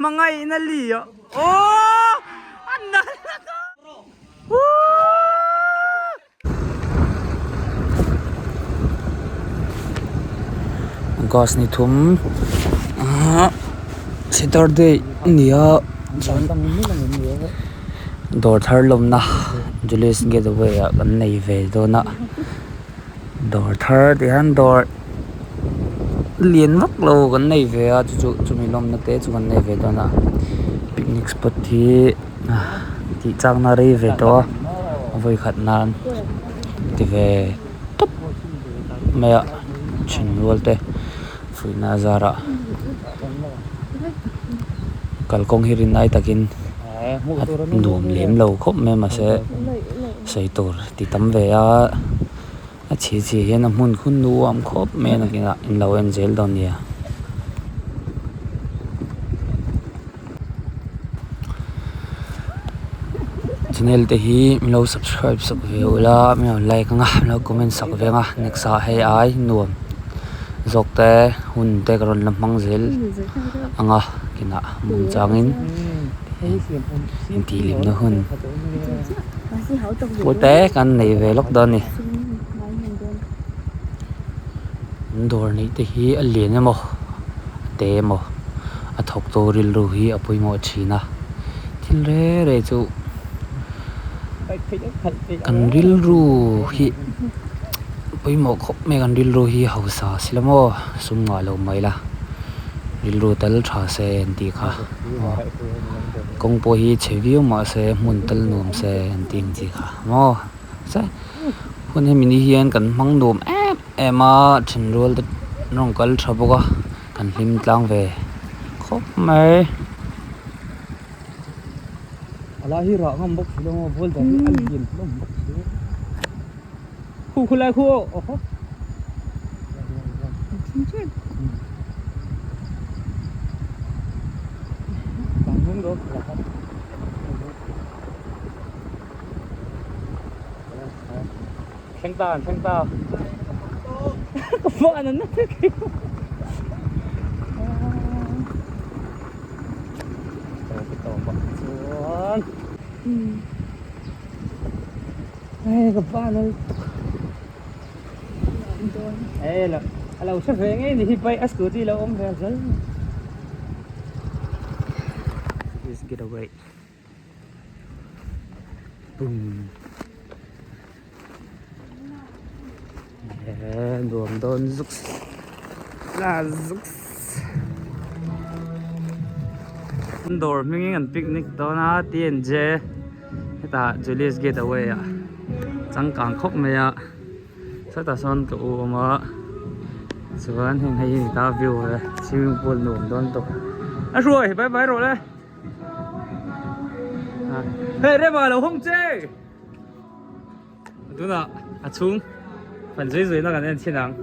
Hmangaihna li a Aww a nalh Gas ni thum ahh Saturday a ni a chuan dawr thar lawmna Julius Getaway ah kan nei ve dawn a dawr thar tih hian dawr lian vak lo kan nei ve a chu chu chumi lawmna te chu kan nei ve dawn a picnic spot hi. Tih chakna rei ve tawh a vawi khat nan ti ve tawp mai a then rual te fuihna a zarah kalkawng hi rin ai takin a nuam lem lo khawp mai a mahse sawi tur ti tam ve a a chhi chhi hian a hmun khu nuam khawp mai a nakinah in lo en zel dawn nia. Channel te hi min lo subscribe sak ve ula min lo like anga min lo comment sak ve anga next ah hei ai nuam zawk te hun te ka rawn la hmang zel anga kinah hmun changin intih hlimna hun pute kan nei ve lawk dawn a ni an dawr neih te hi a lian emaw a te emaw. A thawktu rilru hi a pawimawh thin a, thil reng reng chu kan rilru hi pawimawh khawp mai a, kan rilru hi hausa si lo maw sum ngah lo mai la rilru tal tha se an tih kha aw kawng pawh hi chhe viau mah se hmun tal nuam se an tih ang chi kha maw se hun hemi ni hian kan hmang nuam em em a thenrual te an rawn kal tha bawk a. Kan hlim tlang ve khawp mai. A lai hi rah ngam bawk si lo maw boulder hi a lian hlawm bawk si. Khu khu lai khu aw awhaw. Thleng ta an thleng ta ka pawh an na vek hi tawp ah chuan hei ka pa an hei lo a lo hre ve ngei ni hi bike a scooty lo awm ve zel Let's get away. Boom. Nuam dawn zuks la zuks an dawr hmingin an picnic dawn a T&J hetah Julius Getaway ah changkang khawp mai a sawtah sawn ka u awm a chuan heng hei hi ni ta view e swimming pool nuam dawn tawp a hruai bye bye rawh le hei rema lo hawng che. Tunah a chhung fan zui zui na kan en chhin ang.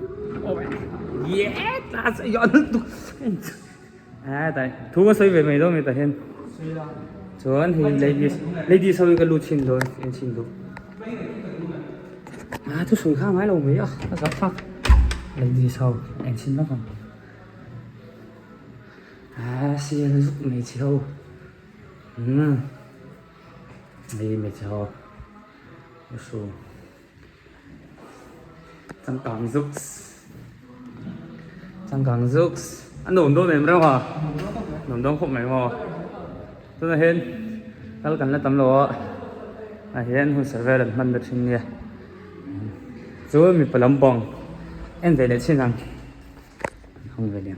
Yeah, ta sa yo an tu. A tai thu ka sawi ve mai dawn mi ta hian. Chuan hei ladies ladies ho hi ka lut chhin dawn en chhin duh. A thu sawi kha ngai lo mai a a zah thlak. Ladies ho en chhin vak ang. A sial zuk mai chi ho. Umm. Hei hmeichhe ho hru changkang zuks changkang zuks a nuam dawn em reuh a nuam dawn khawp mai maw tunah hian kal kan la tam lo a ah hian hun serh vel an hman na thin nia chu mipa lampang en ve leh chin ang hung ve leh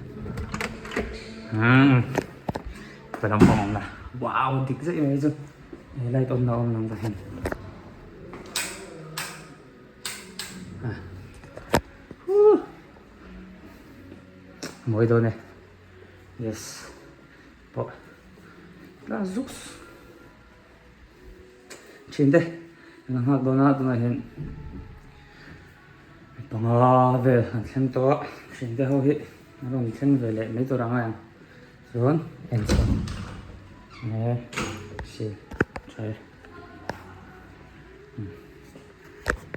ang mipa lampang awm na wow dik zaih mai chu he light on na awm lang ta hian huh mawi dawn e yes pawh la zuks thin te kan nghak dawn a tunah hian panga vel an thleng tawh a thin te ho hi an rawn thleng ve leh mai tur ang a ang chuan en chho e si tha e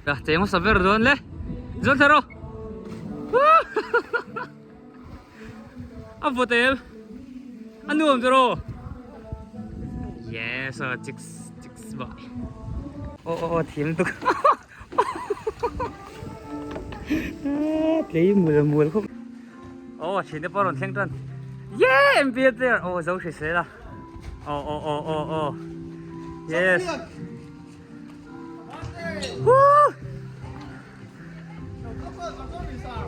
Ka cheng hmasa ber dawn le zawn thla rawh a vawt em. A nuam chu ro. Yes, oh, chicks, chicks boy. Oh, oh, oh, thiam tuk. Tlei mul mul khawp. Oh, thin te pawh rawn thleng tan. Yeah, MPL player. Oh, zo hrisel a. Oh, oh, oh, oh, oh. Yes. Woo!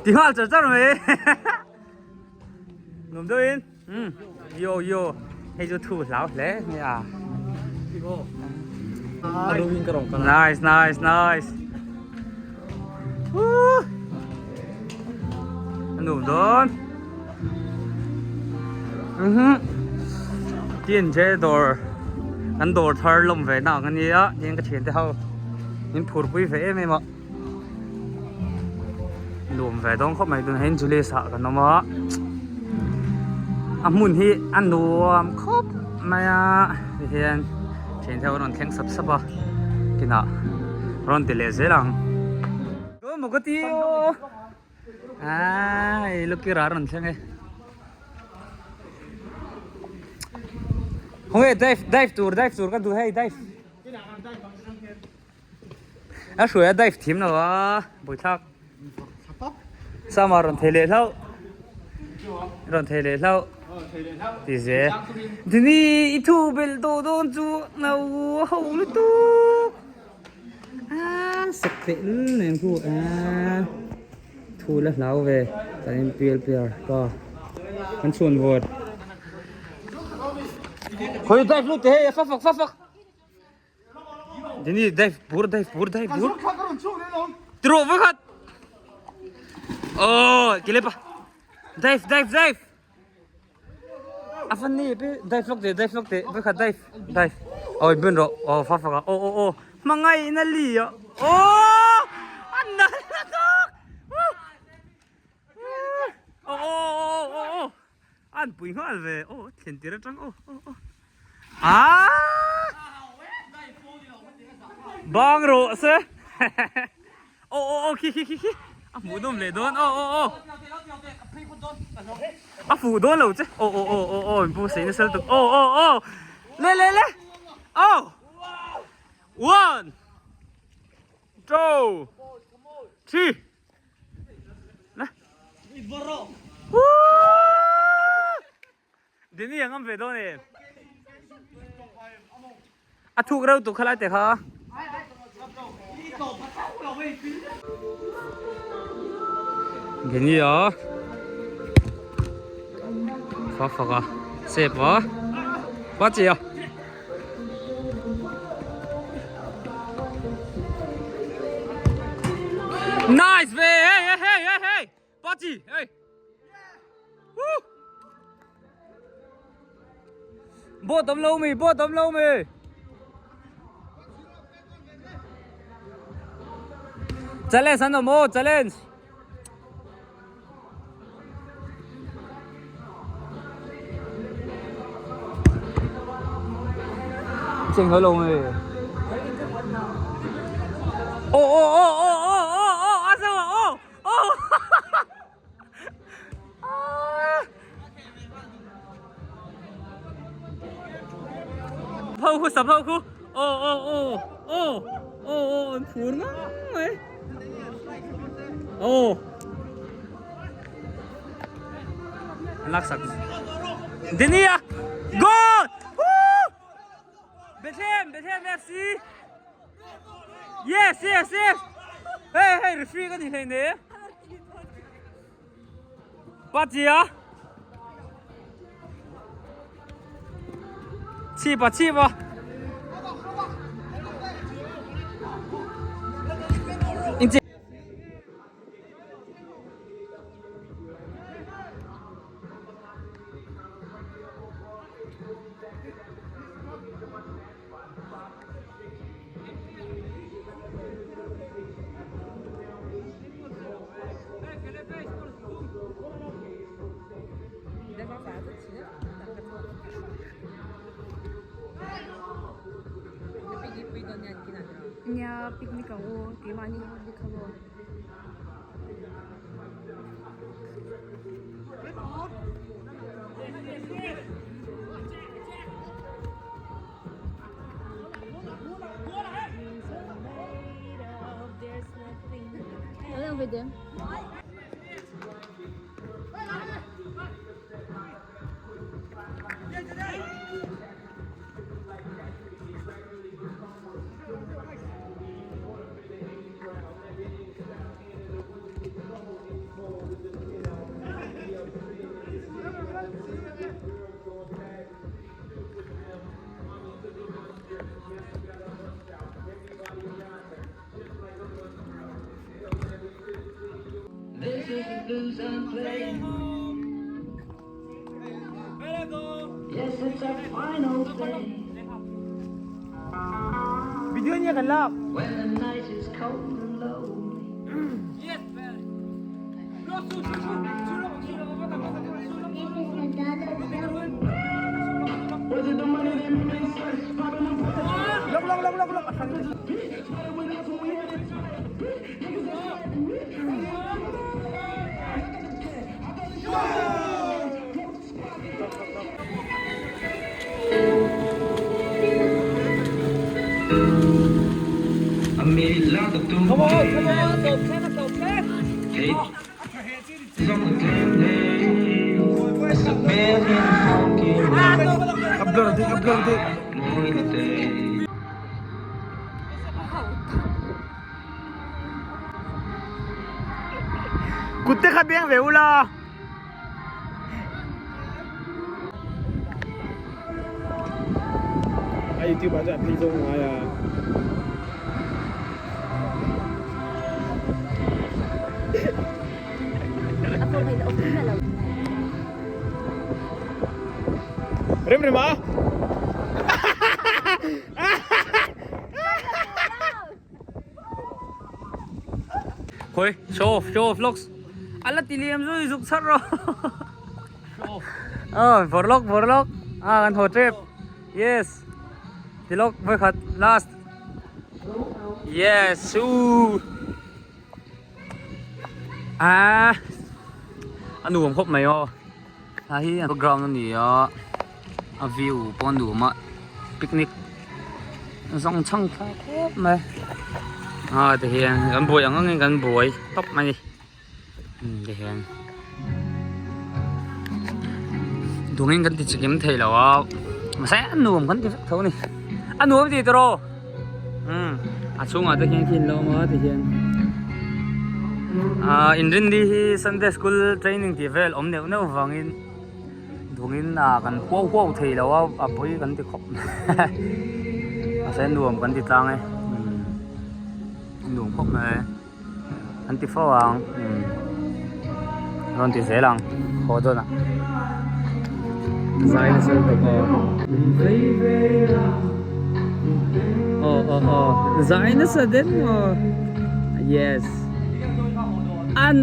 Ti nghal char char mai. Nuam deuh in. Um, yo yo. Hei chu thu hlau hle mai a. Nice, nice, nice. Woo! Nuam dawn. Mhm. Tin je dawr kan dawr thar lawm ve na ang ania tin ka thian te ho min phur pui ve em em a nuam ve dawn khawp mai tunah hian Julius ah kan awm a a hmun hi a nuam khawp mai a tihian thian te ho an rawn thleng sap sap a kinah rawn ti leh zel ang. Ai lukira a rawn thleng e. Khawnge dive dive tur dive tur ka duh hei dive. A hruai a dive thim lo a buaithlak. Sama rawn thei leh hlauh. Rawn thei leh hlauh. Ti ze. Dini i thu belh tawh dawn chu no ho lutuk. A sak teh nen khu a thu la hlau ve kan in pial piar pa kan chhuan vawt khawi dive lut teh hei fa fak fa fak dini dive bur dive bur dive bur tiro va khat oh kile pa dive dive dive A fan ni pi dive lawk teh dive lawk teh vawikhat dive dive awi bun rawh aw fa fak ah aw aw aw hmangaih na li ah aw a nal na tak aw aw aw aw a an pui nghal ve aw thlen tir atang aw aw aw ah bang rawh se Aw aw aw khi khi khi khi a hmuh nawm leh dawn aw aw aw a fuh dawn lo che aw aw aw aw aw in pu sei nasa lutuk aw aw aw le le le aw one two three le Dini a ngam ve dawn em? A thuk reuh tuk khalai te kha. Dini a fa fak a sep a pa chi a. Nice ve hey hey hey hey hey pa chi hey. Boat awm lo mi, boat awm lo mi. Challenge an awm aw, challenge. Cheng hơi lo mi. Ô ô ô ô ô ô ô, a sao ô ô. Ho khu sap ho khu ô ô ô ô ô ô an phur ngang mai ô an lak sak Denia goal Bethlehem Bethlehem FC Yes yes yes Hey hey referee ka ni hlei ne Pachia Chhipa chhipa Nia picnic ang u keimahni bik kha maw. Kut te kha beng ve ula. A YouTube ah chuan a phei zawng ngai a. Rem rem a. Khawi show off show off lawks a la ti liam zui zuk char rawh aw vawrh lawk vawrh lawk a kan haw tep yes ti lawk vawikhat last yes u a a nuam khawp mai aw a hi a ground a ni a a view pawh a nuam a picnic zawng chhang thlak khawp mai a ti hian kan buai ang angin kan buai tawp mai a ni ti hian dungin kan ti chikim thei lo a mahse a nuam kan ti vek tho a ni a nuam ti tawh umm a chhungah te khian khi an lo awm a ti hian ah inrinni hi sunday school training tih vel awm neuh neuh vangin dungin ah kan huau huau thei lo a a pawi kan ti khawp mahse nuam kan ti tlang e umm nuam khawp mai an ti fo ang umm rawn ti zel ang haw dawn ah zai nasa lutuk aw aw aw aw zai nasa den maw yes an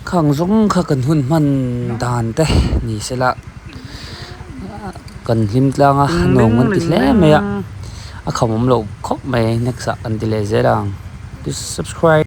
Khang zawng kha kan hun hman dan te ni sela kan hlim tlang a nuam kan ti hle mai a a khamawm loh khawp mai next ah kan ti leh zel ang please subscribe.